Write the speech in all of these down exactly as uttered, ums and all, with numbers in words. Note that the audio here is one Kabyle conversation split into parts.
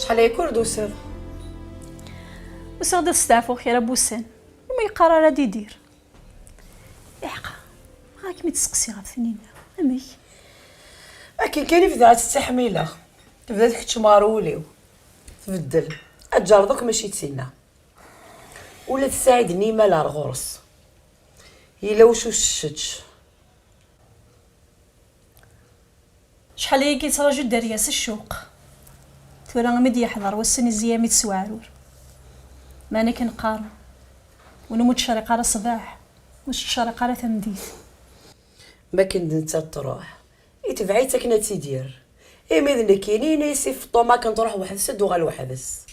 Acḥal aya ur d-tusiḍ? Usiɣ-d ad steɛfuɣ kra n wussan. Ur ma yeqqar ara Didir. Iḥqa, bɣiɣ ad kem-id-sseqsiɣ ɣef Taninna. Amek? Akken kan i bdiɣ ad tt-ttḥemmileɣ, tebda tkeččem ɣer wul-iw. Tbeddel. Ad ǧerrdeɣ mačči d tinna. Ula d Saɛid-nni imal ar ɣur-s. Yella usu s ccečč. Acḥal ayagi yettraǧu dderya s ccuq. Tura imi d-yeḥḍer wass-nni zzi-yam-id s weɛrur. Meɛna akken qqaren, win umi ur d-tecreq ara ṣṣbeḥ, ur s-tecreq ara tameddit. Makken d nettat truḥ, itbeɛ-itt akken ad tt-id-yerr. Imi d nekkini, yenna-yas i Feṭṭuma akken truḥ weḥd-s, ad d-tuɣal weḥd-s.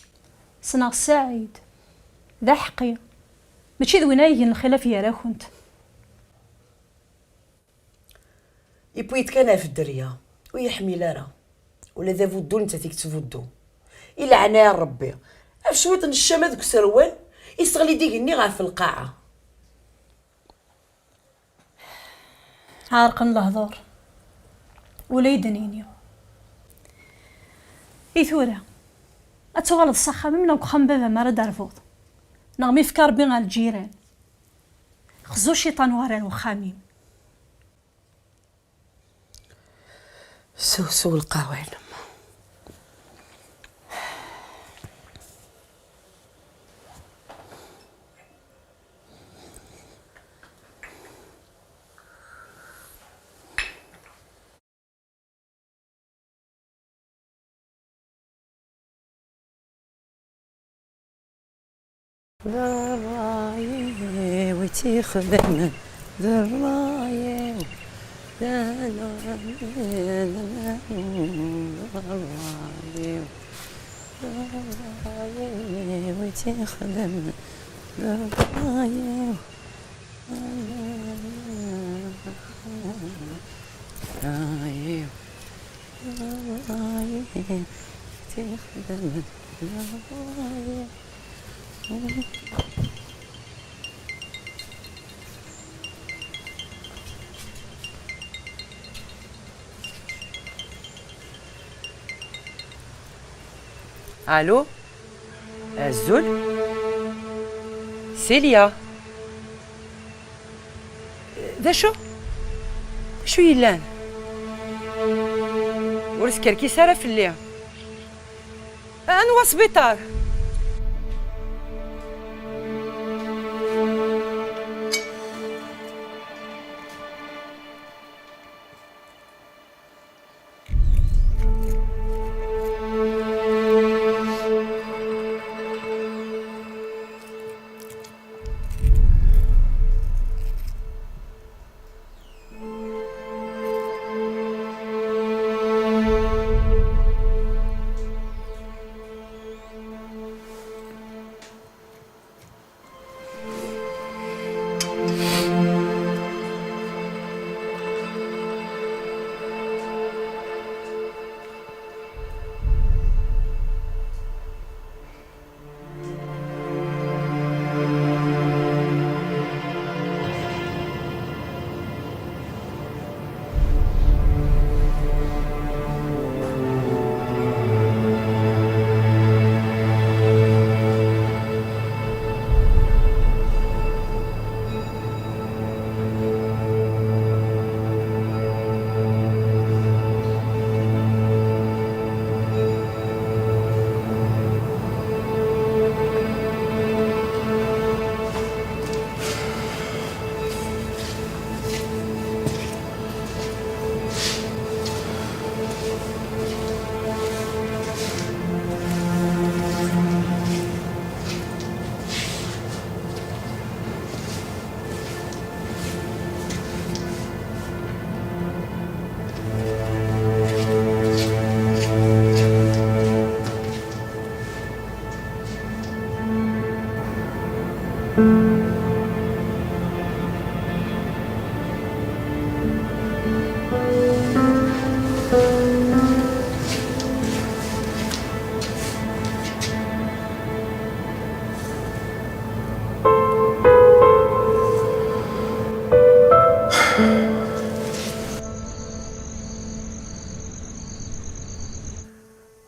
Ssneɣ Saɛid. D aḥeqqi. Mačči d win ay igen lxilaf gar-akent. Yewwi-d kan ɣef dderya, ur yeḥmil ara. Ula d abuddu nettat i yettbuddu. I leɛnaya n Rebbi, af cwiṭ n ccama deg userwal, iseɣli-d igenni ɣef lqaɛa. Ɛerqen lehdur. Ula i d-nini. I tura, ad tuɣaleḍ s axxam-im neɣ deg uxxam n baba-m ara d-terbuḍ? Neɣ mi yefka Rebbi ɣer lǧiran? Xzu cciṭan uɣal ar wexxam-im. Sew, sew lqahwa-inem. D ṛṛay-iw i tt-ixedmen, d ṛṛay-iw, d ṛṛay-iw, d ṛṛay-iw i tt-ixedmen, d ṛṛay-iw. Ay, ay, tixdem. Allô? Azul. Silya. D acu? D acu yellan? Ur skerkis ara fell-i. Anwa sbiṭar?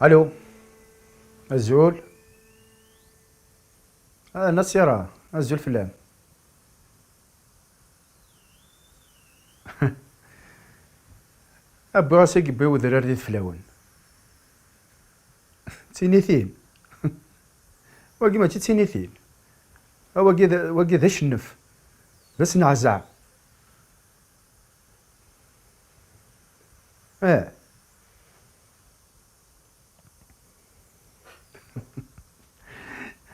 Allô? Azul. Ah, Nasira, azul fell-am. Wwiɣ-as agi, wwiɣ udrar di teflawen. D tinitin. Wagi mačči d tinitin. A wagi d, wagi d acennef. D asneɛzeɛ. Eh.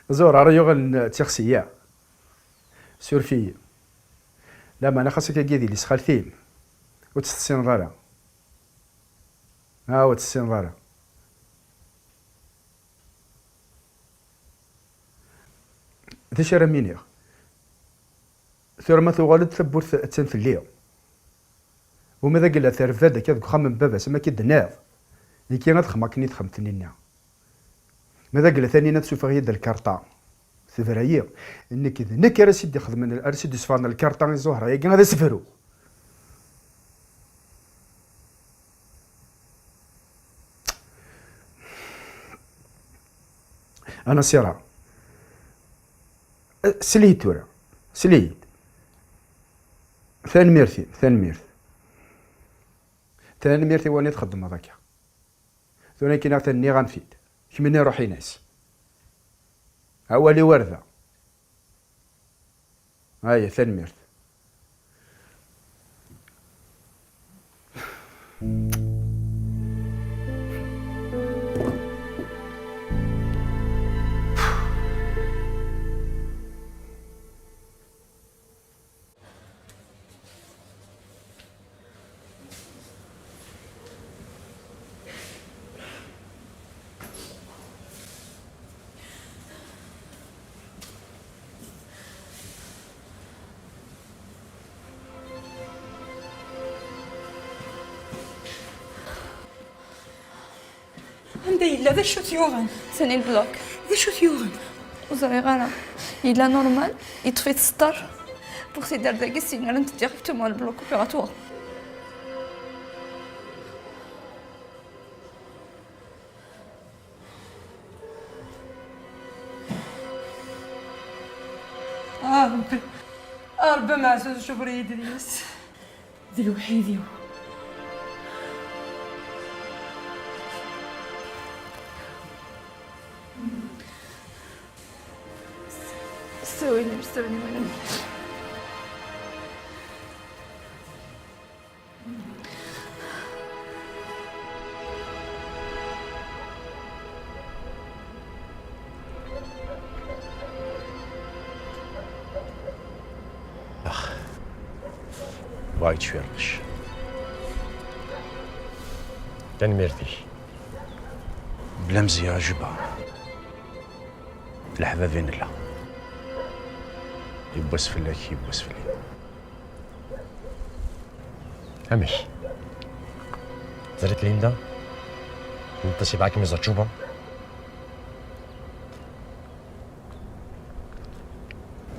Ẓur ara yuɣalen d tixsi, ya. Suref-iyi. Lameɛna xas akkagi d yelli-s xalti-m, ur tt-tessineḍ ara. Ah, ur tt-tessineḍ ara. D acu ara m-iniɣ? Tura ma tuɣal-d, tawwurt attan fell-i. Uma d agella terba-d akka deg uxxam n baba-s, am akka i d-tenniḍ, nekki ad xedmeɣ akken i texdem Taninna. Ma d agella Taninna tessufeɣ-iyi-d lkarṭa, tebra-yi. Nekk d nekk ara s-id-ixedmen, ara s-id-isefɣen lkarṭa i Ẓuhra-agi, ad as-bruɣ. A Nasira, sel-iyi-d tura, sel-iyi-d. Tanemmirt-im, tanemmirt. Tanemmirt i wayen i txeddmeḍ akka. Tura nekkini nniɣ-am-t-id. Kemmini ruḥ in-as. Awal-iw ar da. Aya, tanemmirt. Anda yella? D acu t-yuɣen? Sani lblok. D acu t-yuɣen? Ur ẓriɣ ara. Yella normal, yeṭṭef-it s ṭṭer. Buɣ-t-id ar dagi, syin ara n-teddiɣ ɣef tumwa n lblok opératoire. Ah, Rebbi. Ah, Rebbi, meɛzuz, jebr-iyi-d deg-s. D lewḥid-iw. Stawin, stawin iman-im. Ax. Bɣiɣ ad cwiɣ lqecc. Tanemmirt-ik. Bla mzeyya a Juba. D leḥbab i nella. Yiwwas fell-ak, yiwwas fell-i. Amek? Teẓriḍ Linda? Neṭṭes yebɣa ad kem-iẓer Juba.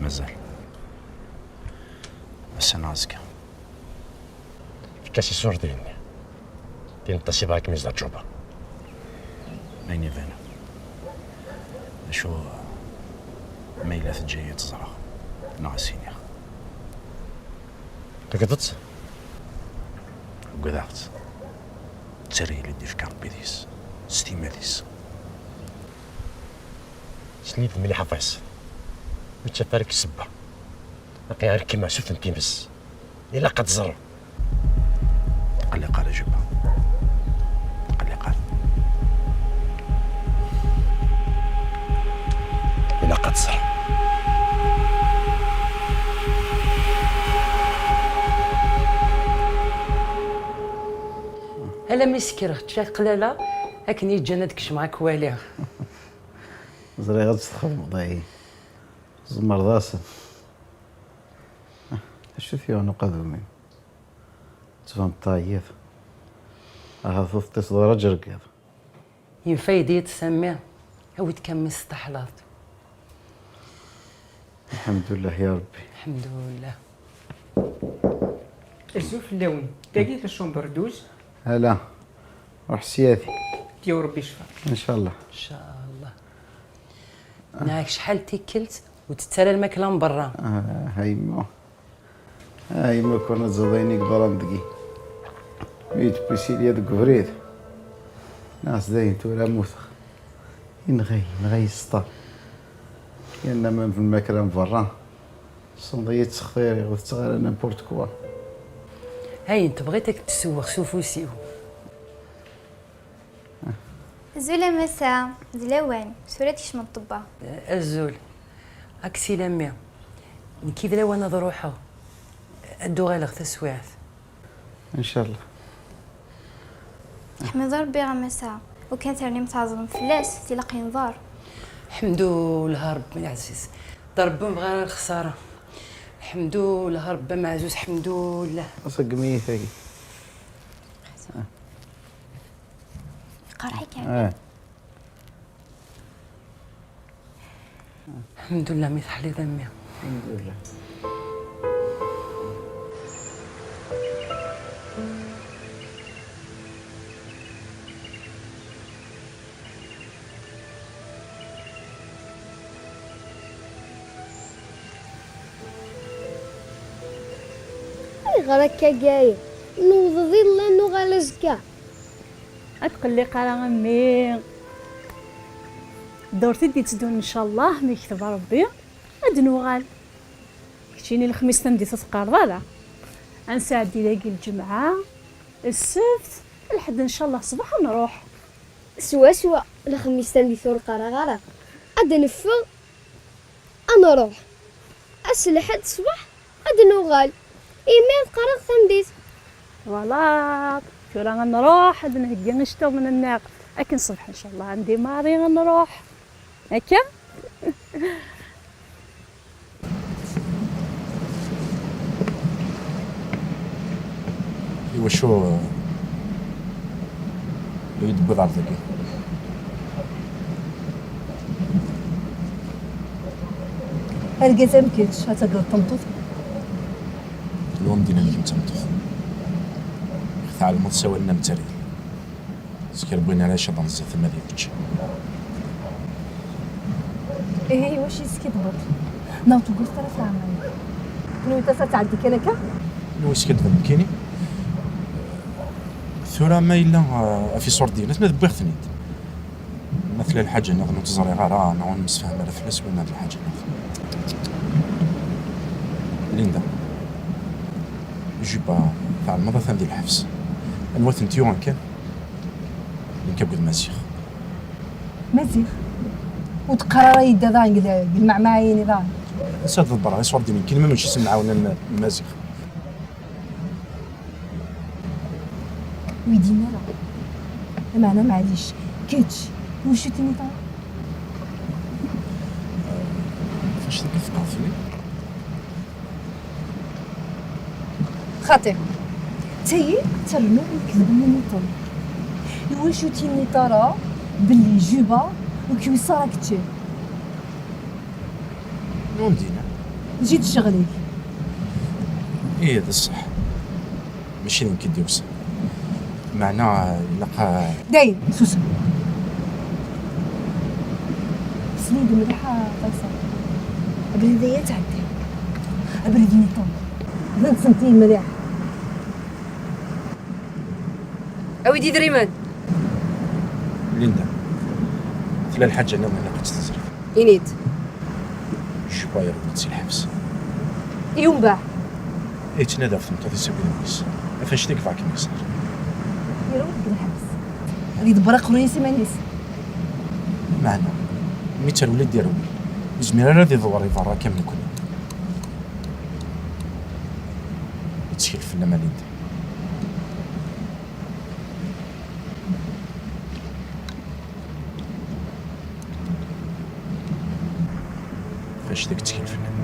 Mazal. Ass-a neɣ azekka. Efk-as i ṣṣuṛt-nni. Tin n Ṭasiba ad kem-iẓer Juba. Ayen ibanen. Acu ma yella teǧǧa-yi ad tt-ẓreɣ, neɣ ad s-iniɣ. Tugdeḍ-tt? Ugdeɣ-tt. Tteryel i d-ifka Rebbi deg-s, s timmad-is. Sel-iyi-d mliḥ a Faysal. Ur ttaf ara deg ssebba. Aql-i ar kemmeɣ sut n times. Ilaq ad teẓrem. Qelliq ara Juba. Qelliq ara. Ilaq ad teẓrem. Alammi sekreɣ, ččiɣ qlala, akken i yeǧǧan ad kecmeɣ ad k-waliɣ. Ẓriɣ ad tt-txedmeḍ, ayi. Tzemreḍ-asen. Acu t-yuɣen uqadum-im? Tettbaneḍ teɛyiḍ. Ahat ur teṭṭiseḍ ara ajergiḍ. Yenfa-yi-d yiṭ Sammi. Awi-d kan mi testaḥlaḍ. Lḥemdullah ya Rebbi. Lḥemdullah. Azul fell-awen. Tagi d la chambre douze. Ala. Ruḥ ssyadi. Diw Rebbi ccfa. Ncallah. Ncallah. Neɣ acḥal tikkelt ur tettu ara lmakla n berra? Ah, a yemma. A yemma, kwan ad tẓeḍ ayen i yeḍran deg-i. Mi d-tewwi Silya deg ubrid, nniɣ-as dayen tura mmuteɣ. Yenɣa-yi, yenɣa-yi sṭer. Yerna ma d lmakla n berra, tessneḍ-iyi ttextiriɣ, ur tetteɣ ara n'importe quoi. Ayen tebɣiḍ ad k-d-ssewweɣ s ufus-iw. Azul a massa, d lawan, tura ad kecmeḍ ṭṭebba. Azul. Aksila mmi. Nekki d lawan ad ruḥeɣ. Ad d-uɣaleɣ taswiɛt. Ncallah. Ḥmed Rebbi a massa, ukan ternim tɛeẓrem fell-as, tilaq yenḍer. Ḥemdullah Rebbi ɛziz. D Rebbi ur nebɣi ara lexsara. Ḥemdullah Rebbi ameɛzuz, ḥemdullah. Ṣeggem-iyi tagi. Iqerḥ-ik kan. Ah. Ḥemdullah mi teḥliḍ a mmi. Ḥemdullah. Ayɣer akka gay? Newweḍ iḍelli, nuɣal azekka. Ur tqelliq ara a mmi. Ddurt i d-itteddun ncallah, ma yekteb Rebbi, ad d-nuɣal. Keččini lexmis tameddit ur teqqareḍ ara. Ad nesɛeddi dagi lǧemɛa, ssebt, lḥedd ncallah ṣṣbeḥ ad nruḥ. Swaswa, lexmis tameddit ur qqareɣ ara. Ad d-neffeɣ, ad nruḥ. Ass lḥedd ṣṣbeḥ, ad d-nuɣal. Imir qqareɣ tameddit. Voilà, tura ad nruḥ ad nheggi iceṭṭiḍen-nneɣ. Akken ṣṣbeḥ ncallah ad ndimari ad nruḥ. Akka? Iwacu, eh, i yi-d-tewwiḍ ɣer dagi? Argaz am kečč, ad tagreḍ tameṭṭut? Anwa m-d-yennan kemm d tameṭṭut? Tɛelmeḍ ssawalen am ttargin. Zik ur wwin ara icaḍan zdat ama d kečč. Ihi, iwacu yeskiddbeḍ? Neɣ tugurt ara tɛemmeḍ? Kenwi tasa tɛeddi kan akka? Anwa yeskiddben nekkini? Tura ma yella, eh, af iṣurdiyen, atma d wwiɣ-ten-id. Ma tella lḥaǧa nniḍen ur tt-ẓriɣ ara, neɣ ur nemsefham ara fell-as, win d lḥaǧa nniḍen. Linda, Juba, tɛelmeḍ atan di lḥebs. Anwa tent-yuɣen kan? Nekk akked Maziɣ. Maziɣ? Ur teqqar ara yedda daɣen deg l-, deg lmeɛmaɛin daɣen. Ansa d-ḍebbreɣ iṣurdiyen nekkini, ma mačči s lemɛawna n, n Maziɣ. Ur yi-d-yenni ara. Lameɛna, maɛlic, kečč, iwacu tiniḍ ara? Fac tagi tfeqɛeḍ fell-i? Xaṭi, tayi ternu ikdeb nniḍen. Iwacu tiniḍ ara belli Juba ur k-yusi ara kečči? Nundina. Mačči d ccɣel-ik. Ih, d ṣṣeḥ. Mačči d nekk i d-yusan. Meɛna, ilaq a... Dayen, susem. Sel-iyi-d mliḥ a Faysal. Abrid-agi ad tɛeddi. Abrid-nni Tom. Ad nsenti mliḥ. Awi-d idrimen. Linda, tella lḥaǧa nniḍen ilaq ad tt-teẓreḍ. Ini-d. Juba yerwel-d si lḥebs. I umbeɛd? Yettnadi ɣef tmeṭṭut-is akked mmi-s. Ɣef anect i yebɣa ad kem-iẓer. Yerwel deg lḥebs. Ad iḍebber aqerruy-is iman-is. Meɛna, mi terwel i d-irwel, ur yezmir ara ad iḍewwer i berra akka am nekkni. Yettkel fell-am a Linda. Fac deg ttkel fell-am.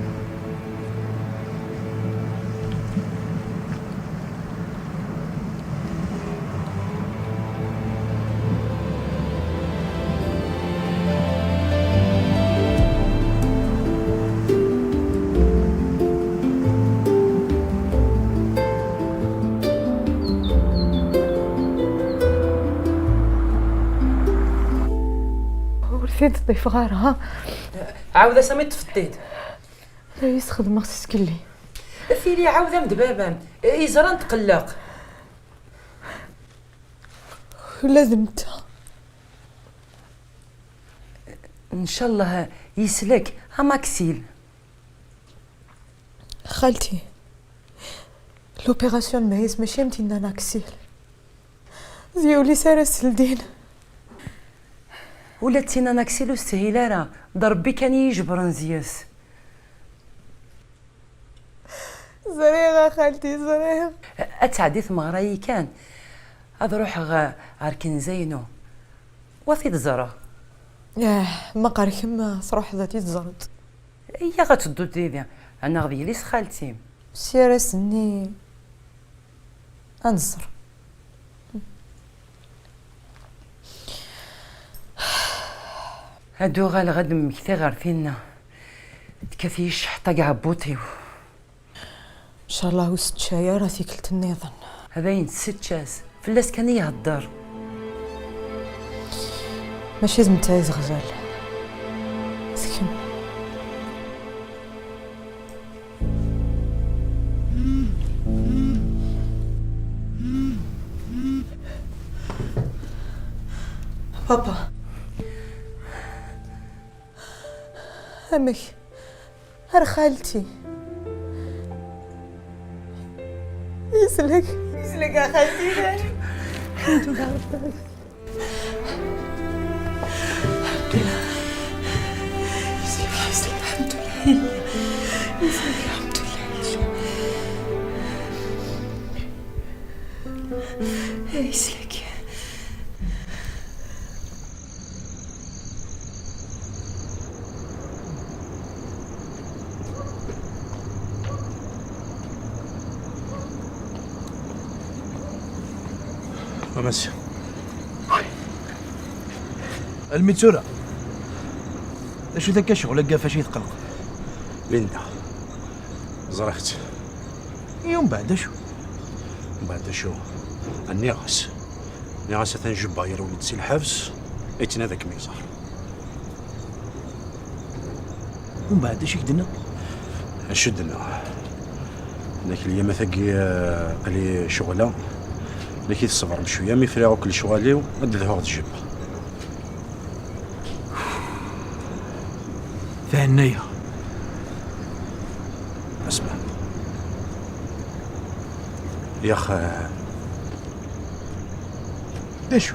Ur t-id-ṭṭifeɣ ara. Ɛawed-as am i ṭṭfeḍ-t-id. La yesxedmeɣ s skelli. Tili ɛawed-am-d baba-m. Yeẓra netqelleq. Ula d netta. Ncallah yeslek, a Maksil. Xalti, l'opération n Maïs mačči am tinna n Aksil. D yiwlis ara seldin. Ula d tinna n Aksil ur teshil ara, d Rebbi kan i yi-jebren zyes. Ẓriɣ a xalti, ẓriɣ. Ad tɛeddi tmeɣra-yi kan. Ad ruḥeɣ ɣer Kenza-inu. Wa t-id-ẓreɣ. Ah, ma ɣer kemm truḥeḍ ad t-id-ẓreḍ. Iyyaɣ ad tedduḍ yid-i, ad naɣ d yelli-s xalti-m. S yir-asen-nni ad nẓer. Ad uɣaleɣ ad d-mmektiɣ ɣer tinna. Tekkat-iyi cceḥṭa deg ɛebbuṭ-iw. Ncallah ur seččay ara tikkelt nniḍen. Dayen tesseččas, fell-as kan i ihedder. Mačči d netta i d Ɣzal. D kemm. Papa. Amek? Ar xalti. Yeslek. Yeslek a xalti. الحمد لله رب العالمين. الحمد لله. يسلمك، يسلمك، الحمد لله. يسلمك، الحمد لله. يسلمك. Amassi. Almi d tura. D acu-t akka ccɣel-agi ɣef acu i tqelqeḍ? Linda. Ẓriɣ-tt. I umbeɛd acu? Umbeɛd acu? Nniɣ-as. Nniɣ-as atan Jebba yerwel-d si lḥebs, yettnadi ad kem-iẓer. Umbeɛd acu i k-d-nniɣ? Acu d-nniɣ? Nnak lyama-tagi, eh, aql-i ccɣel-a. Nnak i tṣebrem cwiya, mi friɣ akk lecɣal-iw, ad d-lhuɣ d Jebba. Tahenna-ya. Asma. Yax, eh, d acu?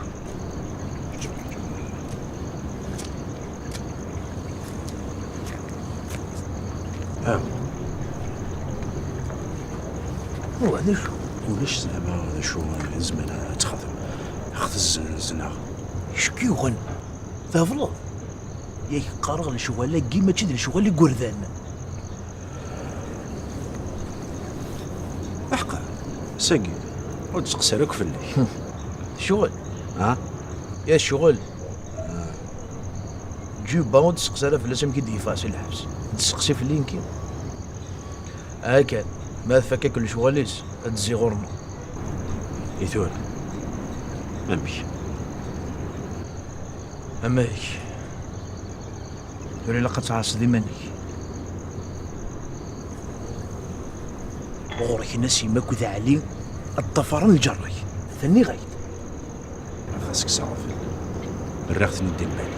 Ah. Wa d acu? Ulac zeɛma d acu i nezmer ad t-nexdem? Ad ɣ-tezzenz neɣ? Acu k-yuɣen? Thebleḍ? Yak qqareɣ lecɣal-agi mačči d lecɣal n yigerdan. Aḥeqqa, sagi, ur d-steqsi ara akk fell-ak. Ccɣel? Ha? Ya ccɣel? Ǧuba ur d-steqsi ara fell-as amek i d-yeffeɣ si lḥebs. D-steqsi fell-i nekki. Akan, ma tfak akk lecɣal-is, ad d-tezzi ɣur-neɣ. I tura? Amek? Amek? Tura ilaq ad tɛasseḍ iman-ik. Ɣur-k Nasim akked Ɛli ad ṭṭafaren lǧerr-ik. Atan nniɣ-ak-d. Xas kkseɣ ɣef-, rriɣ-ten-id i lbal.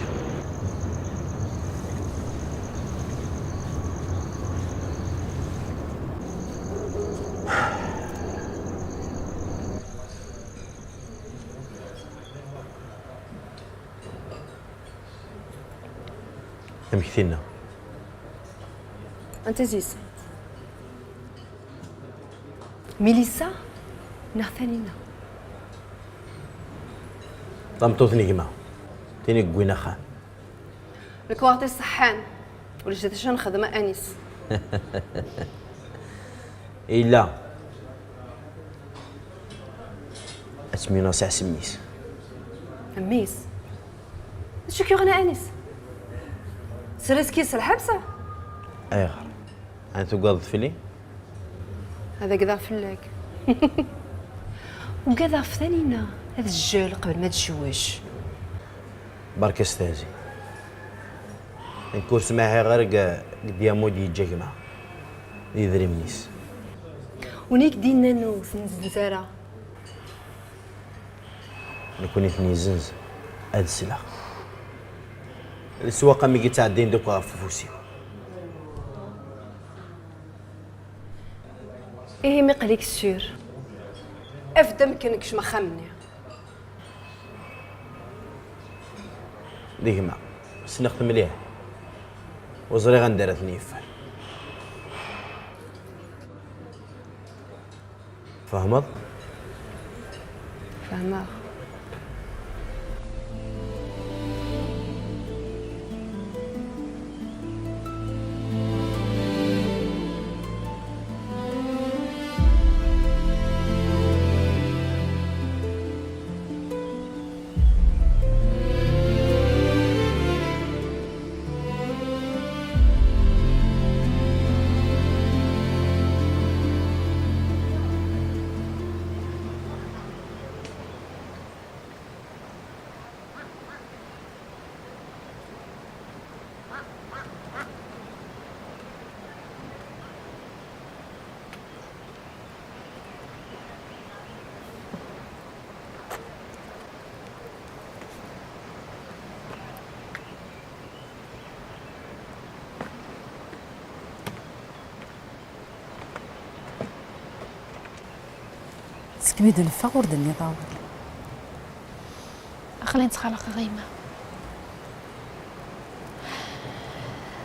Amek tinna? Anta zis? Milissa neɣ Tanina? Tameṭṭut n gma, tin i yewwin axxam. Lekwaɣeḍ iṣeḥḥan, ulac d acu nexdem a Anis. Yella. Ad tmyuneɣ s mmi-s. Mmi-s? D acu k-yuɣen a Anis? Sriski s lḥebs? Ayɣer? Ɛni tugadeḍ fell-i? Ad agdeɣ fell-ak. Ugadeɣ ɣef Tanina ad tejjel qbel ma tjewwej. Berka astehzi. Nekk ur smaḥiɣ ara deg, deg Diamond yeǧǧa gma d idrimen-is. Win i k-d-yennan ur ten-nzenz ara? Nekkni ten-izenz ad sleɣ. Leswaq am i yettɛeddin deg ɣef ufus-iw. Ihi mi qel-ik sûr, af-d amkan kecm axxam-nni. D gma, ssneɣ-t mliḥ. Ur ẓriɣ anda ara ten-yeffer. Tfehmeḍ? Fehmeɣ. Segmi d-neffeɣ ur d-tenniḍ awal. Aql-i ttxalaḍeɣ a yemma.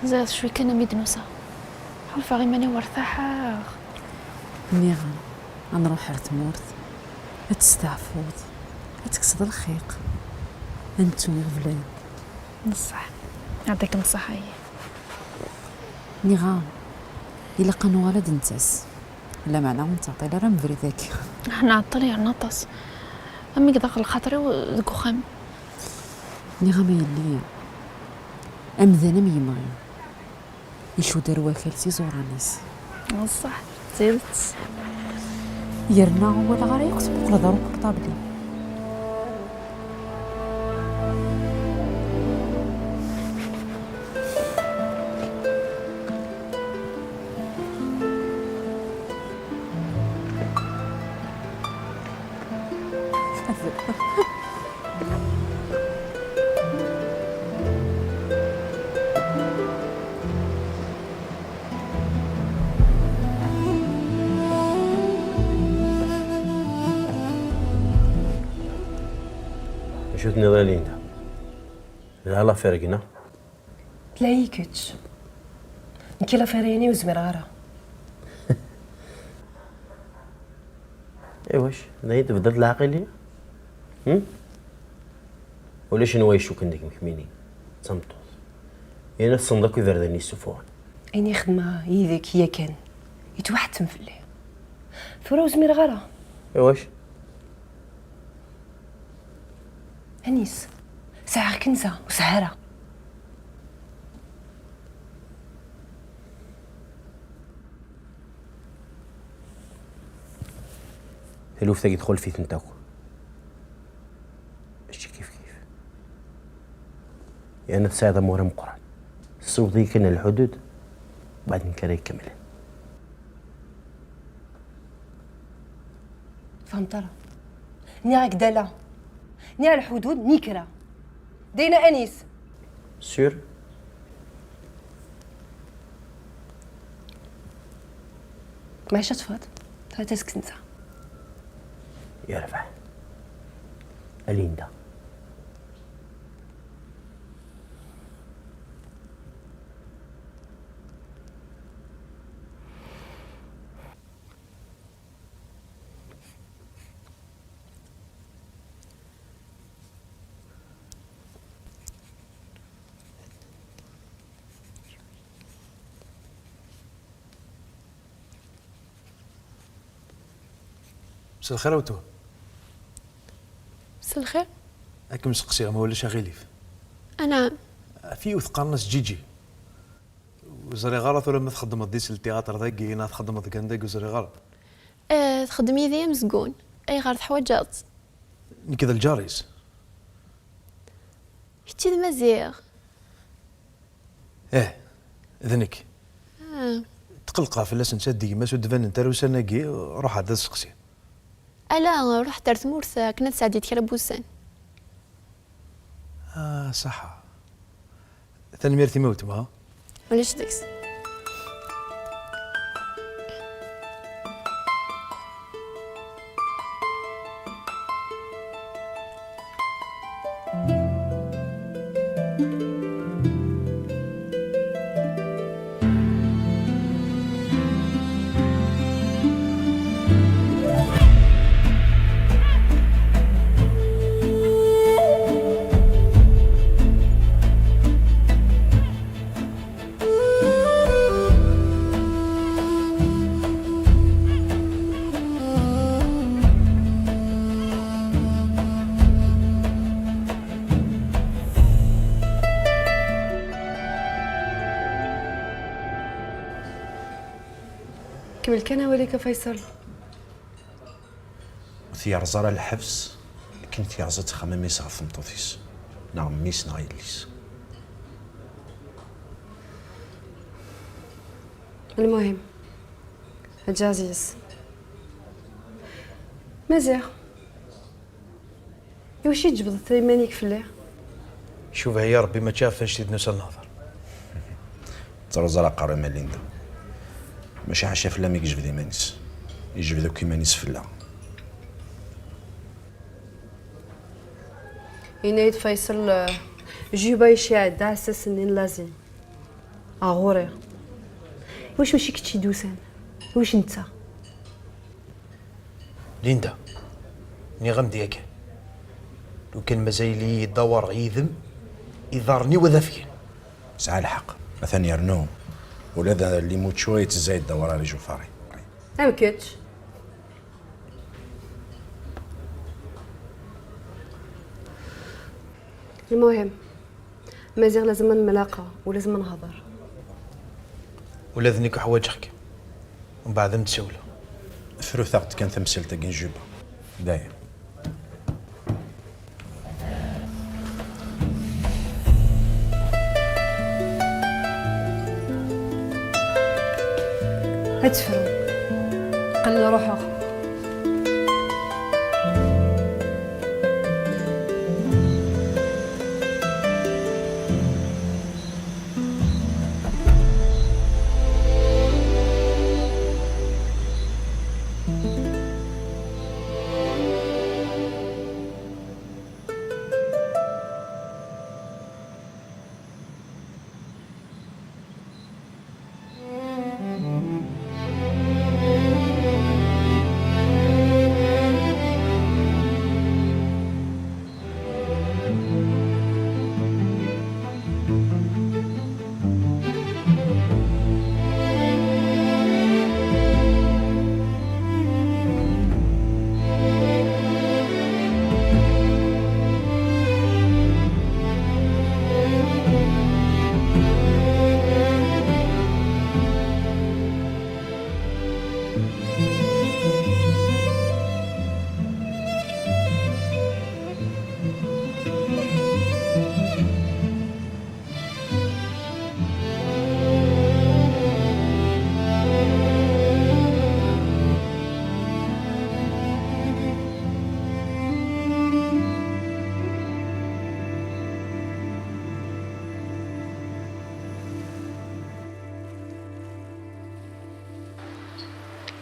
Ẓriɣ cwi kan am i d-nusa. Ḥulfaɣ iman-iw rtaḥeɣ. Nniɣ-am, ad nruḥ ar tmurt, ad testeɛfuḍ, ad tekkseḍ lxiq, ad nettu iɣeblan. Neṣṣeḥ. Ɛṭikem ṣṣeḥḥa-yi. Nniɣ-am, ilaq ad nuɣal ad d-nettas. Lameɛna ur nettɛeṭṭil ara mebrid-agi. Nɛeṭṭel yerna aṭas. Am i iḍaq lxaṭer-iw deg uxxam. Nniɣ-am a yelli, amdan am yimɣi, icudd ar wakal s iẓuran-is. Ṣṣeḥ, d tidet. Yerna ur walaɣ ara yakk temmuqleḍ ar uporṭabl-im. Acu tenniḍ a Linda? Telha l'affaire-agi, neɣ? Tlayi kečč. Nekk l'affaire-agi ur zmireɣ ara. Iwac, dayen tebdiḍ leɛqil-i? Hm? Ulac anwa icukken deg-m kemmini, d tameṭṭut. Yerna tessneḍ akk iberdan yessufuɣen. Ayen i xedmeɣ yid-k yakan, yettwaḥettem fell-i. Tura ur zmireɣ ara. Iwac? Anis, sɛiɣ kenza, ur sɛiɣ ara. Taluft-agi txulef-itent akk. Mačči kif kif. Yerna tesɛiḍ amur ameqqran. Tessewweḍ-iyi kan ar lḥudud, baɛd nekk ara ikemmlen. Fehmeḍ ara. Nniɣ-ak-d ala. Ni ar lḥudud, ni kra. Dayna Anis. Sûr? Maca teffeɣ-d, tebɣa taseknta. Yerbeḥ. A Linda. مساء الخير أوتو. مساء الخير. Ad kem-seqsiɣ ma ulac aɣilif. Anɛam. Ɣef yiwet qqaren-as Ǧiǧi. Ur ẓriɣ ara tura ma txeddmeḍ di s ltiyaṭr dagi neɣ txeddmeḍ kan dagi, ur ẓriɣ ara. Eh, txeddem yid-i amezgun. Ayɣer teḥwaǧeḍ-tt? Nekk d lǧar-is. Kečč d Maziɣ? Eh, d nekk. Tqellqeɣ fell-asent ad d-gmas ur d-banent ara ussan-agi, ruḥeɣ-d ad seqsiɣ. Ala, ruḥ-d ar tmurt akken ad sɛeddit kra n wussan. Ah, ṣaḥa. Tanemmirt-im a weltma. Ulac deg-s. Kemmel kan awal-ik a Faysal. Ur t-yerẓ ara lḥebs akken t-yerẓa ttxemmim-is ɣef tmeṭṭut-is, neɣ mmi-s neɣ yelli-s. Lmuhim, Ḥaǧa Ɛziz. Maziɣ, iwacu i tjebdeḍ iman-ik fell-i? Cubaḥ ya Ṛebbi, mačči ɣef annect i d-nusa ad nehḍer. Ttruẓ ara aqerru-m a Linda. Maca ḥaca fell-am i yejbed iman-is. Yejbed akk iman-is fell-aɣ. Yenna-yi-d Faysal, eh, Juba yecci iɛedda aɛessas-nni n lazi. Ɣur-i. Iwacu mačči kečč i d-usan? Iwacu netta? Linda, nniɣ-am-d yakan. Lukan mazal-iyi ddawareɣ yid-m, iḍarren-iw ad afgen. Tesɛa lḥeqq. Atan yernu ula d Limučču yettezza yeddawar ar ijufaṛ-i. Am kečč. Lmuhim, Maziɣ, lazem ad nemlaqa u lazem ad nehḍer. Ula d nekk uḥwaǧeɣ-kem. Mbeɛd ad m-d-siwleɣ. Frut-aɣ-d kan tamsalt-agi n Juba. Dayen. Ad tefru. Qqel ruḥeɣ.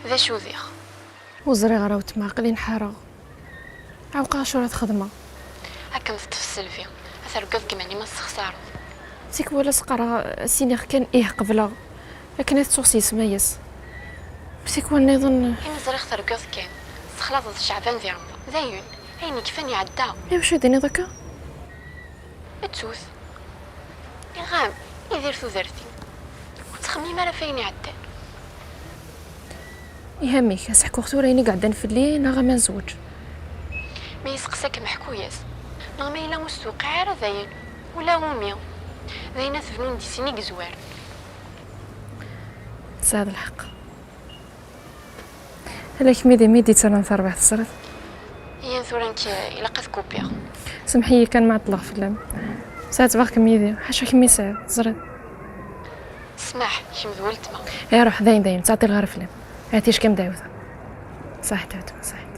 D acu diɣ? Ur ẓriɣ ara, weltma, aql-i nḥareɣ. Ɛewqeɣ acu ara t-xedmeɣ. Ad kem-teṭṭef sselbi, ad terged deg iman-im ad tessexsareḍ. Tikwal ad s-qqareɣ, ad s-iniɣ kan ih, qebleɣ, akken ad ttuɣ s yesma-s. Tikwal nniḍen. Imi ẓriɣ terged kan, tessexlaḍeḍ Ceɛban di Remḍan. Dayen, ayen yekfan iɛedda. Iwacu i d-tiniḍ akka? Ttut. Nniɣ-am, idir tudert-im. Ur ttxemmim ara ɣef wayen iɛeddan. Ihi amek, ad seḥkuɣ tura ayen i iɛeddan fell-i neɣ ama nezweǧ? Ma yesteqsa-k, meḥku-yas. Neɣ ma yella ur s-tewqiɛ ara, dayen. Ula umi. D ayen ad tebnun di sin i yezwar. Tesɛiḍ lḥeqq. Ala kemm i d imi i d-yettalan tarbaɛt, teẓriḍ. Iyan tura nekk ilaq ad kupiɣ. Semḥ-iyi kan ma ɛeṭṭleɣ fell-am. Sɛiɣ ttbaɣ-kem yid-i, ḥaca kemm i sɛiɣ, teẓriḍ. Smaḥ, kemm d weltma. Iruḥ, dayen, dayen, ttɛeṭṭileɣ ara fell-am. Hati-k am dɛiwda. Ṣaḥit a weltma, ṣaḥit.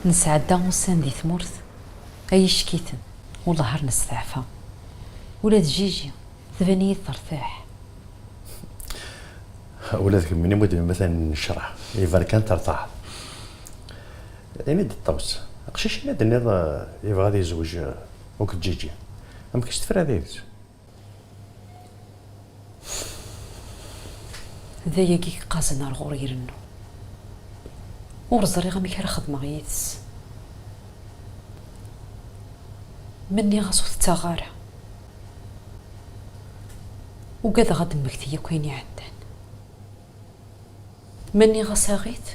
Nesɛedda ussan di tmurt, ay icekiten, wellah ar nesteɛfa. Ula d Jiji, tban-iyi tertaḥ. Ula d kemmini, ma d ma atan necreḥ, iban kan tertaḥeḍ. Ini-d ṭṭes, aqcic-nni d-tenniḍ, eh, yebɣa ad yezweǧ, eh, akked Ǧiǧi. Amek i s-tefra did-s? D ayagi i yeqqazen ar ɣur irennu. Ur ẓriɣ amek ara xedmeɣ yid-s. Ma nniɣ-as ur tettaɣ ara, ugadeɣ ad d-temmekti yakk ayen iɛeddan. Ma nniɣ-as aɣ-it,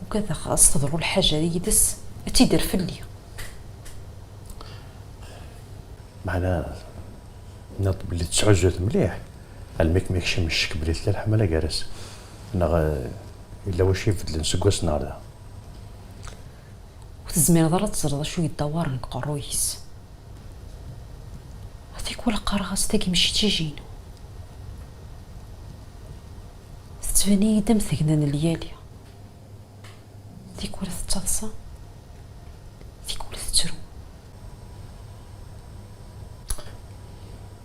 ugadeɣ ad s-teḍru lḥaǧa yid-s, ad tt-id-terr fell-i. Meɛna, tenniḍ belli tesɛuẓẓuyeḍ mliḥ, almi kem-yekcem ccek belli tella leḥmala gar-asen. Neɣ, eh, yella wacu ibeddlen seg wass-nni ɣer da? Ur tezmireḍ ara ad teẓreḍ acu yeddawaren deg uqerruy-is. Tikwal qqareɣ-as tagi mačči d Jiji-inu. Tettban-iyi-d am tegna n lyali. Tikwal tettaḍsa, tikwal tettru.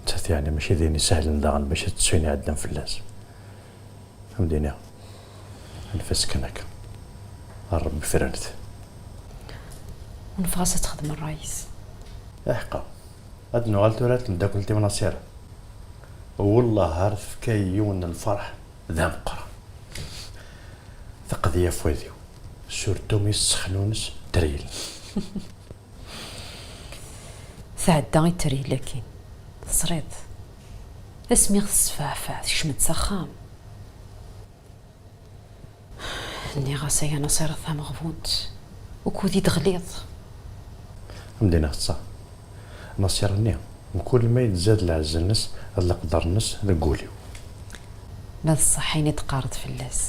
Nettat yeɛni mačči d ayen isehlen daɣen bac ad tettu ayen iɛeddan fell-as. Am d-iniɣ, anef-as kan akka. A Rebbi fren-t. Unfeɣ-as ad texdem ṛṛay-is. Iḥqa. Ad nuɣal tura ar tmeddakelt-iw Nasira. Wellah ar tefka yiwen n lferḥ d ameqqran. Teqdi afwad-iw. Surtout mi s-ssexnunes ttril. Tɛedda i ttril akkin. Teẓriḍ. Asmi ɣ-tessefɛefeɛ tekcem-d s axxam. Nniɣ-as ay a Nasira tameɣbunt, ukud i d-ɣliḍ. Am d-iniɣ ttsa, Nasira-nni, mkul ma yettzad lɛezz-nnes d leqder-nnes deg wul-iw. Ma d ṣṣeḥ ayen i d-teqqareḍ fell-as,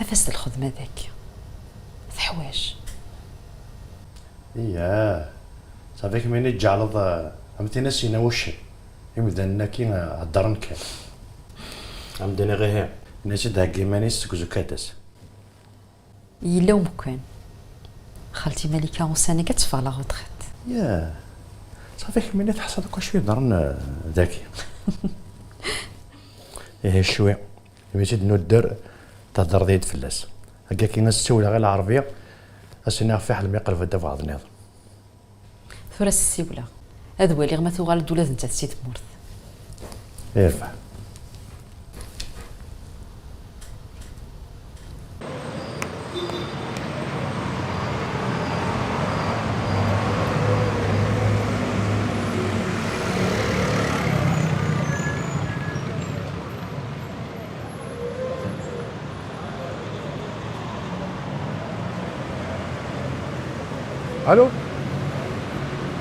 af-as d lxedma dagi. Teḥwaǧ. Iyah, ṣafi kemmini tǧeɛleḍ, eh, am tin as-yenna wuccen. Imdanen-agi, eh, heddren kan. Am d-iniɣ ihi, ini-as ad d-theggi iman-is seg uzukadas. Yella umekkan. Xalti Malika ussan-agi ad teffeɣ la retraite. Yah, ṣafi kemmini tḥesseḍ akk acu yeḍran, eh, dagi. Ihi cwi, imi tt-id-nudder, thedreḍ-iyi-d fell-as. Heggi-agi as-ssiwleɣ i lɛerbi, as-iniɣ fiḥel mi qelbent abɣaḍ nniḍen. Tura as-ssiwleɣ. Ad waliɣ ma tuɣal-d ula d nettat si tmurt. Irbeḥ. Allô.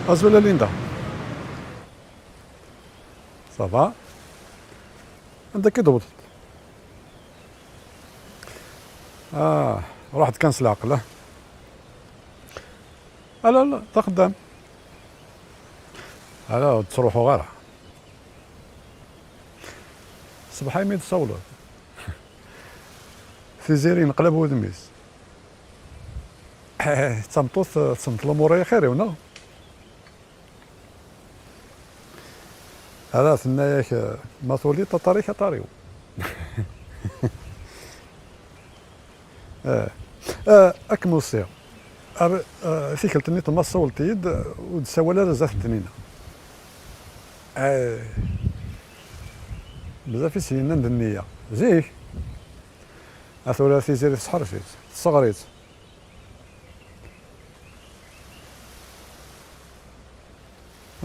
Azul a Linda. Ça va? Anda akka d-tewwḍeḍ? Ah, ruḥ-d kan s leɛqel, ah. Ala, ala, d axeddam. Ala, ur ttruḥuɣ ara. Ṣṣbeḥ imi d-tsawleḍ. Tiziri neqlab wudem-is. Eh, d tameṭṭut, eh, tsemmeḍ lumuṛ-agi xir-iw, neɣ? Ala, tenna-yak, eh, ma tuliḍ aṭar-ik aṭar-iw. Eh, eh, ad kem-weṣṣiɣ. Ar, eh, tikkelt-nni ma tsawleḍ-iyi-d, ur d-ssawal ara zdat n Tnina. Eh, bezzaf i s-yennan d nniya. Zik. A tura Tiziri tesḥerc-itt, tesseɣr-itt.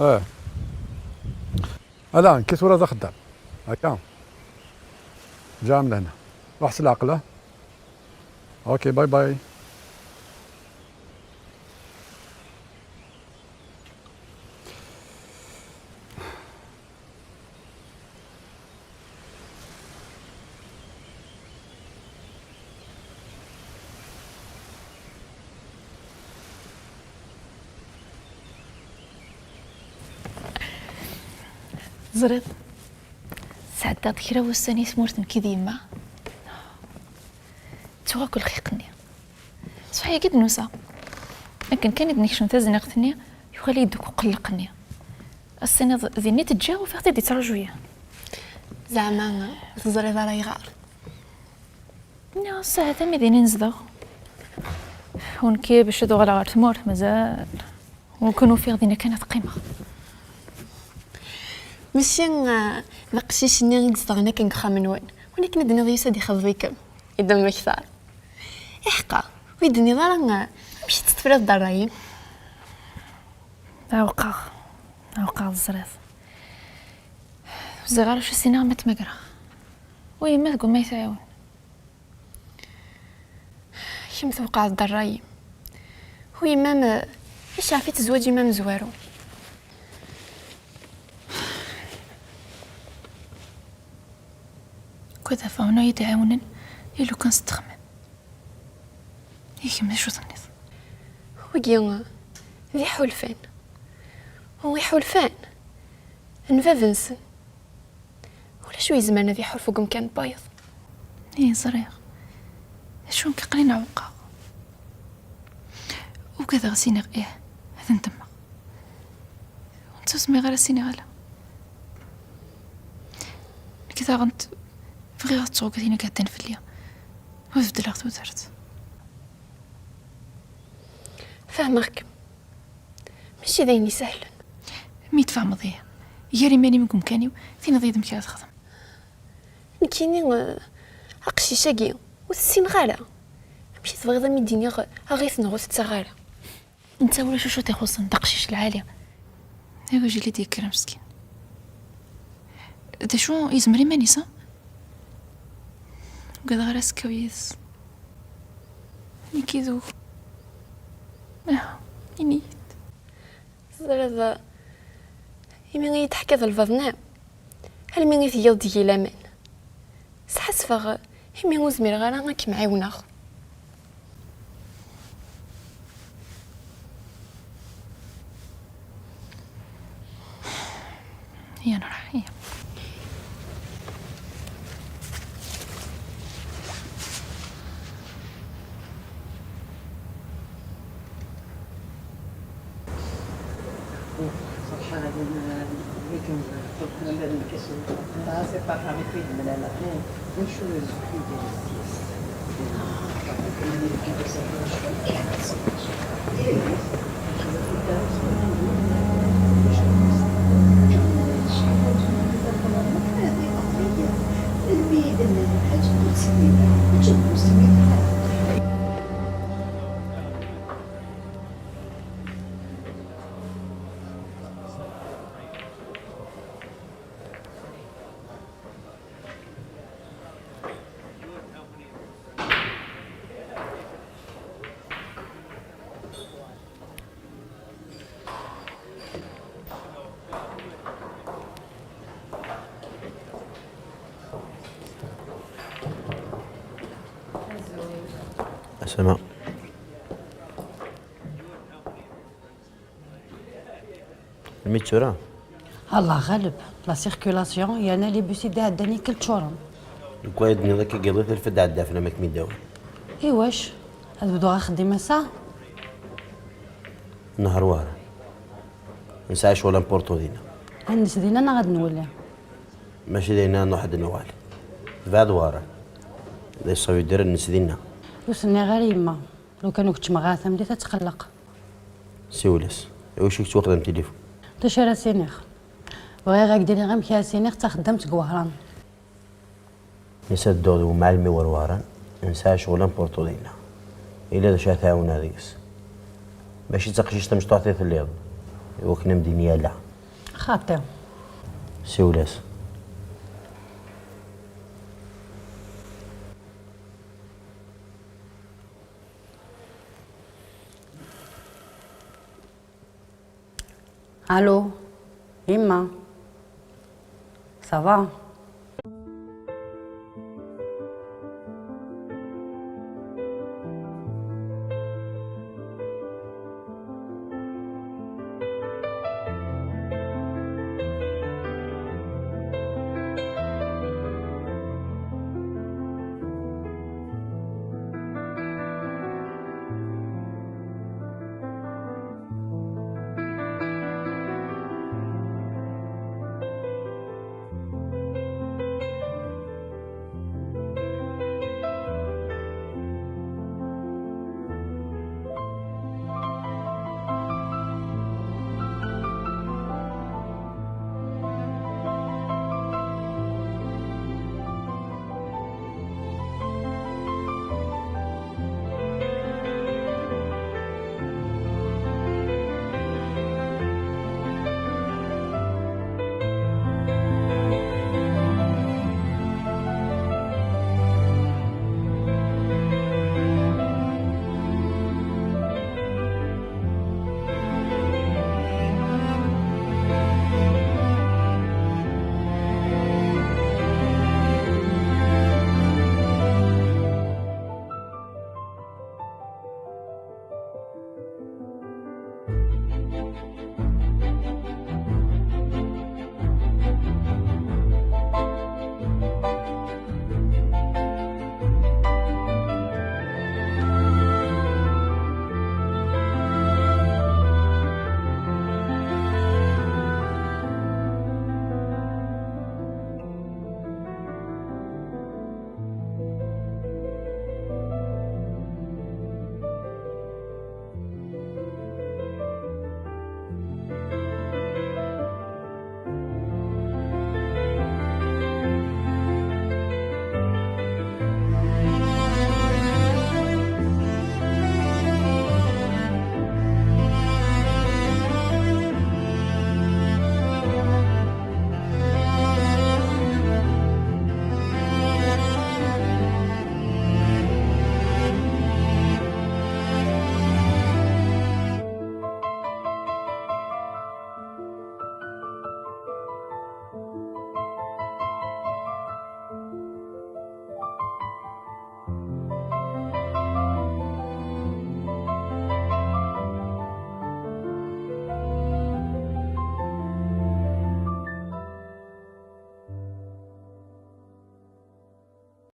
Eh. Ala, nekki tura d axeddam. Akka. Ǧaɛem lehna. Ruḥ s leɛqel, ah. Ok, bye bye. Teẓriḍ, sɛeddaɣ-d kra wussan i tmurt nekk d yemma. Ttuɣ akk lxiq-nni. Ṣṣbeḥ-agi d-nusa. Akken kan i d-nekcem tazniɣt-nni, yuɣal-iyi-d deg uqelleq-nni. Ass-nni d-, din i t-ǧǧiɣ, ufiɣ-t-id yettraǧu-yi. Zeɛma ur teẓriḍ ara ayɣer? Nniɣ-as ahat am din i nezdeɣ. U nekki bac ad uɣaleɣ ɣer tmurt, mazal. Ur ken-ufiɣ dinna kan ad qqimeɣ. Mačči, ah, d aqcic-nni i izedɣen akken deg uxxam-nwen, win akken ad d-tiniḍ yusa-d ixḍeb-ikem, i d-mmektaɣ. Iḥqa, ur yi-d-tenniḍ ara, ah, amek i tt-tefriḍ d ṛṛay-im? Ɛewqeɣ, ɛewqeɣ, teẓriḍ. Ur ẓriɣ ara acu i s-iniɣ ma tt-mmagreɣ. U yemma tgumma i tɛiwen. Kemm tewqɛeḍ-d ṛṛay-im. U yemma-m, eh, iceɛf-itt zzwaǧ-im amezwaru. Ugad ɣef win ara yi-d-iɛiwnen i lukan s ddexma. I kemm, d acu tenniḍ? Wigi d iḥulfan. U iḥulfan n bab-nsen. Ulac wi izemren ad iḥulfu deg umkan n wayeḍ. Ih, ẓriɣ. D acu nekk aql-i ɛewqeɣ. Ugadeɣ ad s-iniɣ ih, ad ndemmeɣ. Ur zmireɣ ara ad s-iniɣ ala. Nekk daɣen bɣiɣ ad ttuɣ deg tin i iɛeddan fell-i. U ad beddleɣ tudert. Fehmeɣ-kem. Mačči d ayen isehlen. Mi tfehmeḍ ihi, ger iman-im deg umkan-iw, tiniḍ-iyi-d amek ara texdem. Nekkini, eh, aqcic-agi, ur t-ssineɣ ara. Amek i tebɣiḍ a m-id-iniɣ aɣ-it neɣ ur t-ttaɣ ara? Netta ulac acu t-ixuṣṣen, d aqcic lɛali. D agujil i d-yekker meskin. D acu, yezmer iman-is, ha? Ugadeɣ ara s-kkaw yid-s. Nekk i d u-, ah, ini-yi-d. Teẓriḍ, imi i yi-d-teḥkiḍ lbaḍna, almi i tgiḍ deg-i laman, sḥasfeɣ imi ur zmireɣ ara ad kem-ɛiwneɣ. Iya, nruḥ, iya. Asama. Almi d tura? Allah ɣaleb, la circulation, yerna les bus i d-ɛeddan i kel ččuren. Deg wayen d-tenniḍ akka, yiḍ-it alef ad d-ɛeddafen am akken i d-awen. Iwac? Ad bduɣ axeddim ass-a? Nehṛ war. Nesɛa ccɣel important dinna. Ad nes dinna neɣ ad nwali? Mačči d ayen ad nruḥ ad nuɣal. Tebɛed war. D acu yeddren ad nes dinna. Ur s-nniɣ ara i yemma. Lukan ur keččmeɣ ara tamlit ad tqelleq. Siwel-as. Iwacu i yettwaxdam tilifun? D acu ara s-iniɣ? Bɣiɣ ad k-d-iniɣ amek ara s-iniɣ d taxeddamt deg Wehran. Nisa dduɣ d umɛalem i Wehran, nesɛa ccɣel important dinna. Ila d acu ara tɛawneɣ deg-s. Mačči d taqcict tamecṭuḥt i telliḍ, i wakken ad m-d-ini ala. Xaṭi. Siwel-as. Allô, yemma. Ça va?